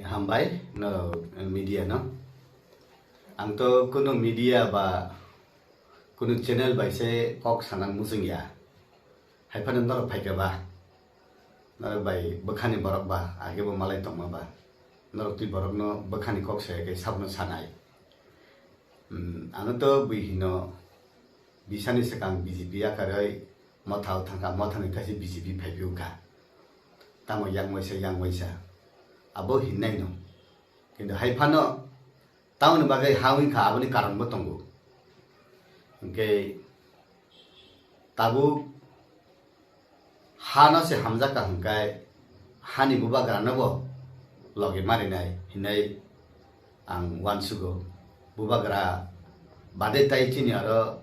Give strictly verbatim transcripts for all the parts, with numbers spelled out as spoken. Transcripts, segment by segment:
Hambai norok media no. Ang to kunu media ba kunu channel bai se kok sanang muchung ya. Hai phano norok phaikha ba, norok bai bwkhani borok ba, age bo malai tongma ba, norok twi borok no bwkhani kok saya khe sabno sanai. Hmm, ano to bui hino bisani swkang B J P yakarwi motha o thangkha, mothani kaisa B J P phaiphio kha. Tamo yang waisa, yang waisa. Abo hinnai no. Kintu hai phano tamoni bagwi ha wngkha, aboni karon bo tongo. Hwnkhe tabuk hano se hamjakha hwnkhe hani bubagrano bo logi marinai hinwi ang uansugo. Bubagra bade tai chini aro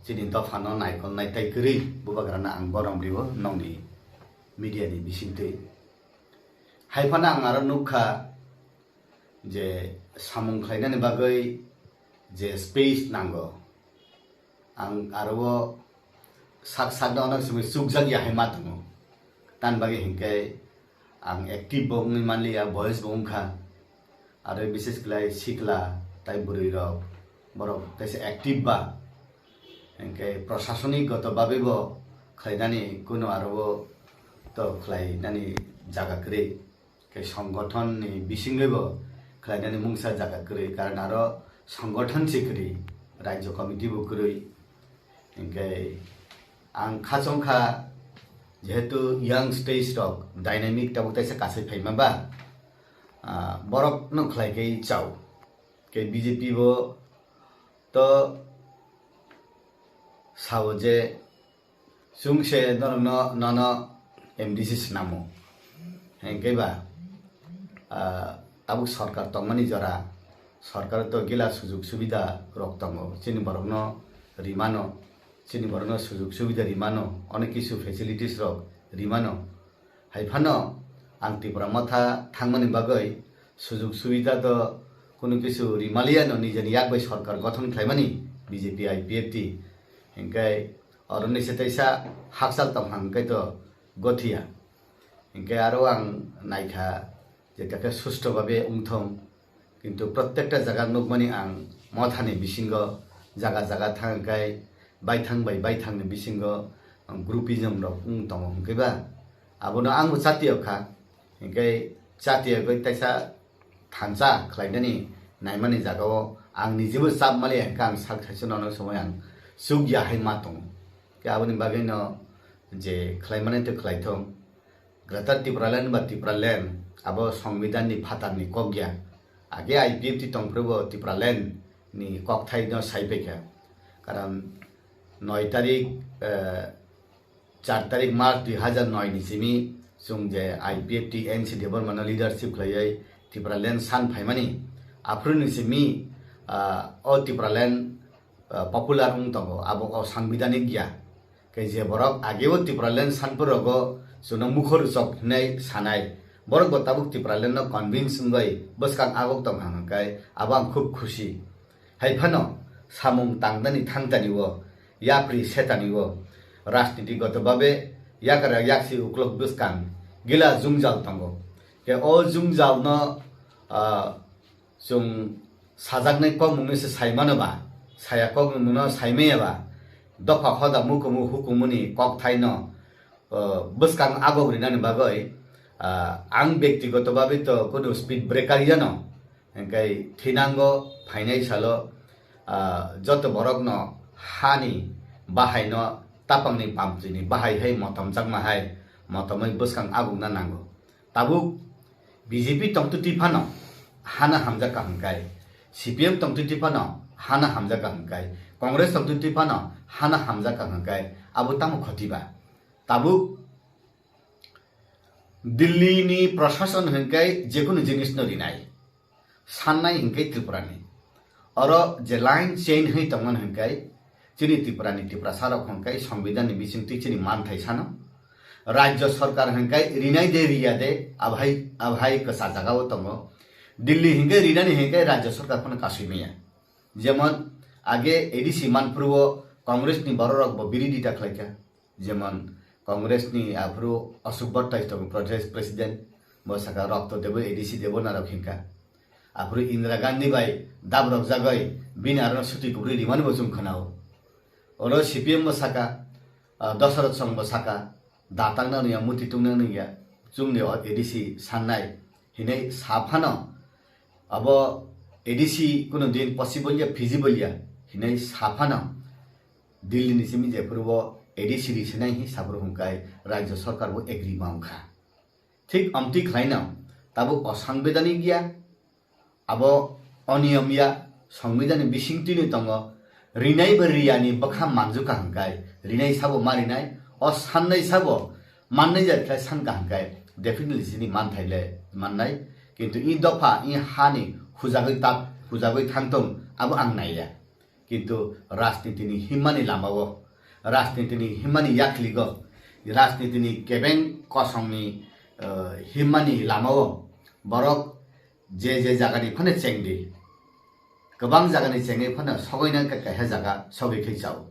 chini dophano naikolnai tai kwrwi bubagrano ang borom rio nongni media ni bisingtwi. Hai phano ang aro nukha je samung khlainani bagwi je space nango. Ang aro o sak sakno onek somoi chukjak ya hai ma tongo. Tan bagwi hinkhe ang active bo wngwi manliya, boyos bo wngkha. Aro bises khlai sikla tai bwrwi rok, borok kaisa active ba. Hinkhe prosasonik goto babe bo khlainani kuno aro o to khlainani jaga kwrwi. Khe songothon ni bisingwi bo khlainani mungsa jaga kwrwi, karon aro songothon se kwrwi, rajyo committee bo kwrwi. Hinkhe ang khachongkha, jehetu young stage rok dynamic tabuk taisa kasai phaima ba, ah, borok no khlai khe chao. Khe B J P bo to sao je chwng se norokno, nono M D C swnamo. Hinkhe ba, ah, tabuk sorkar tongmani jora, sorkar to gila sujug subida rok tongo. Chini borokno rimano, chini borokno sujug subida rimano, onek kisu facilities rok rimano. Hai phano ang Tipra Motha thangmani bagwi sujug subida to kunu kisu rimaliya no nijeni yak bai sorkar gothon khlaimani B J P I P F T. Hinkhe oroni se teisa hakchal tongkha hinkhe to gothiya. Hinkhe aro ang naikha je kakhe susto babe wngthong. Kintu protekta jaga nukmani ang mothani bisingo jaga jaga thangkai baithang bai baithangni bisingo groupism rok wng tongo hwnkhe ba abono angbo chatiyo kha, hinkhe chatiyo bai taisa thansa khlainani naimani jagao ang nijebo chap maliya hinkhe ang sak thaisa nono somoi ang chukya hai ma tongo. Khe aboni bagwino je khlaimani to khlaithong. Greater Tipraland ba Tipraland abo Songbidanni phatarni kok ya. Age I P F T tongphuru bo Tipraland ni kokthai no sai paikha. Karon noi tarik, eh, char tarik March dui hazar noi ni simi chwng je I P F T N C Debbarma no leadership khlaiwi Tipraland san phaimani. Aphuru ni simi, ah, o Tipraland, ah, popular wng tongo, abo o sanbidanik ya. Khe je borok ageo Tipraland sanpur rogo chwngno mukho rwchok hinwi sanai, borok bo tabuk Tipraland no convince wngwi bwskang agok tong hang hwnkhe abo ang khub khusi. Hai phano samung tangdani thangdani o, yapri setani o, rajniti goto babe yakara yaksi uklok bwskang gila jwngjal tongo. Khe o jwngjal no, ah, chwng sajaknai kokmungno se sai mano ba, saya kokmungno sai maya ba, dopha hoda mukumu hukumuni kokthaino, uh, bwskang agok rinani bagwi, uh, ang bektigoto bagwi to kunu speed breaker yano, hwnkhe thinango phainai salo, uh, joto borokno hani bahaino tapangni pamtwini bahai hai motomjakma hai motomwi bwskang agokna nango. Tabuk B J P tongtwtwi phano hana hamjakha hwnkhe, C P M tongtwtwi phano hana hamjakha hwnkhe, Congress tongtwtwi phano hana hamjakha hwnkhe, abo tamo khoti ba? Tabuk Delhi ni prashason hwnkhe jekunu jinis no rinai. Sannai hwnkhe Tripura ni. Oro je line chain hwnwi tongmani hwnkhe chini Tripura ni Tiprasa rok hwnkhe Songbidan ni bisingtwi chini manthai sano. Rajya Sarkar hwnkhe rinai de riya de abhai, abhai kwchajagao tongo. Delhi hwnkhe rinani hwnkhe Rajya Sarkar phano kasui maya. Jemon age A D C manphuru o Congress ni borok rok bo birodita khlaikha. Jemon Congress ni aphuru Ashok Bhatta tongo Pradesh President. Bo saka rokto debo, A D C debo narok hinka. Aphuru Indira Gandhi bai dabrok jagoi bini aro suti kubri rimani bo chwng khwnao. Oro C P M bo saka, ah, Dasarath Song bo saka, da tangna nungya, muti tungna nungya, chwngni o A D C sannai hinai sa phano, abo A D C kuno din possible ya, feasible ya hinai sa phano Delhi ni simi jephuru bo A D C ri sinai hi saphuru hwnkai Rajya Sarkar bo agree ma wngkha. Thik amtwi khlaino tabuk o sangbidhani giya, abo oniyom ya, sangbidhani bisingtwino tongo, rinai bo riyani bwkha manjukha hwnkai, rinai sabo ma rinai, o sannai sabo mannai jat khlai sankha hwnkai, definitely chini manthai le mannai, kintu i dopha i hani hujagwi tak, hujagwi thangtong abo ang naiya. Kintu rajnitini himmani lamao, rajnitini himmani yakhligo, rajnitini kebeng kosongni, eh, himmani lamao borok je je jagani phano chengdi, kwbang jagani chengwi phano sogwi nang kha kaisa jaga sogwi khe chao.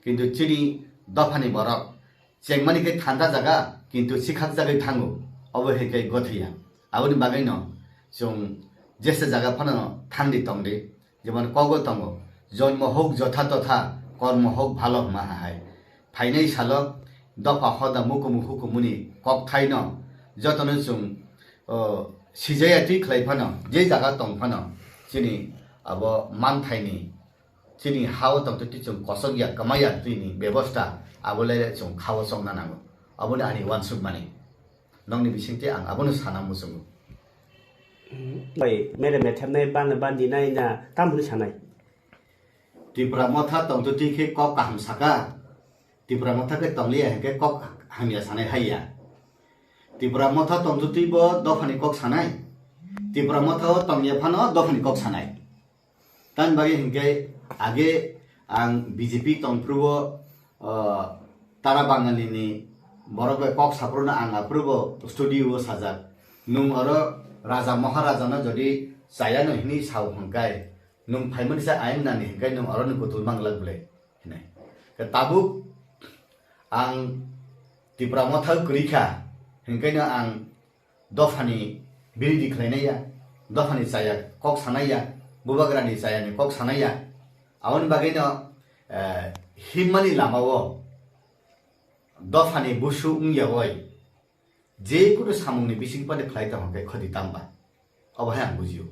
Kintu chini dophani borok chengmani khe thanta jaga, kintu sikhak jagwi thango, obo hai khe gothia. Aboni bagwino chwng jesa jaga phano thangdi tongdi, jemon kogo tongo, "Jonmo hok jotha totha, kormo hok bhalo" hwnma hai. Phainai salo dopha hoda mukumu hukumuni kokthaino jotono chwng, o, sijaya twi khlai phano, je jaga tong phano, chini abo manthaini chini ha-o tongtwi twi chwng kosok ya, kwma ya twini bebosta abo le chwng kha-o chongna nango. Aboni ani uansukmani. Nokni bisingtwi ang abono sana muchungo. Bai, mere methemnai, bana bandinai na tamhwnwi sanai? Tipra Motha tongtwi twi khe kok kaham saka. Tipra Motha khe tongliya hinkhe kok hamya sanai haiya. Tipra Motha tongtwi twi bo dophani kok sanai. Tipra Motha o tongya phano dophani kok sanai. Tamni bagwi hinkhe age ang B J P tongphuru o, o, Tara Bangalini borok bai kok saphuru no ang aphuru bo studio o sajak. Nwng oro Raja Maharaja no jodi chaya no hinwi sao hwnkai, nwng phaimani sa ain nani hwnkai nwng oro ni kutul manglak bwle hinai. Khe tabuk ang Tipra Motha kwrwi kha, hinkhe no ang dophani biridi khlainai ya, dophani chaya kok sanai ya, bubagrani chayani kok sanai ya. Aboni bagwino, eh, himmani lamao dophani busu wngya oi, je kunu samungni bising pani khlai tongkha khe khoti tangba. Obo hai ang bujio.